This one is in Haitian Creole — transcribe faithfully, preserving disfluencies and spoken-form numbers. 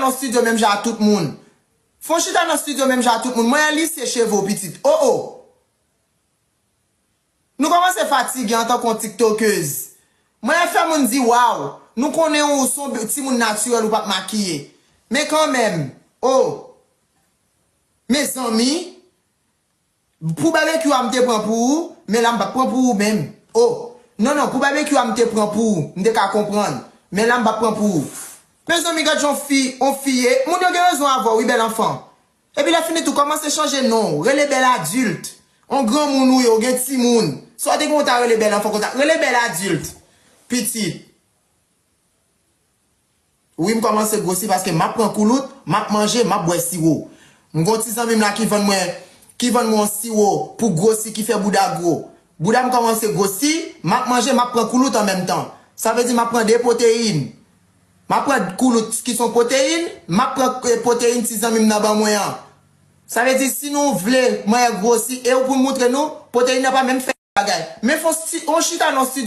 nan studio menm jan a tout moun. Fon chita nan studio menm jan a tout moun. Mwen lise cheve w pitit. Oh oh. Nou kòmanse fatige antanke yon tiktokez. Mwen fè moun di waw. Nou konnen ou son timoun natirèl ou p ap makiye. Men kanmenm. Oh. Mezanmi. Pou babekyou a m te pran pou ou, men la m p ap pran pou ou menm. Oh, non non, pou babekyou a m te pran pou ou, m te ka konprann. Men la m p ap pran pou ou. Mezanmi, gad yon fi, yon fi ye, moun yo gen rezon avè w wi bèl anfan. Epi lè fini tou, kòmanse chanje non w, rele bèl adilt. On granmoun ou ye, ou gen timoun. Sa w te gen w ta rele bèl anfan konsa, rele bèl adilt. Pitit. Wi, m kòmanse gwosi paske m ap pran koulout, m ap manje, m ap bwè siwo. M gon ti zanmi m la ki vann mwen, ki vann mwen yon siwo pou gwosi ki fè bouda gwo. Bouda m kòmanse gwosi, m ap manje, m ap pran koulout an menm tan. Sa vle di m ap pran de pwoteyin. M ap pran koulout ki se yon pwoteyin, m ap pran eh, pwoteyin ti zanmi m nan ban mwen an. Sa vle di si nou vle mwen gwosi e ou pou moutre nou, pwoteyin nan pa menm fè bagay. Men fon sti- on chita nan studio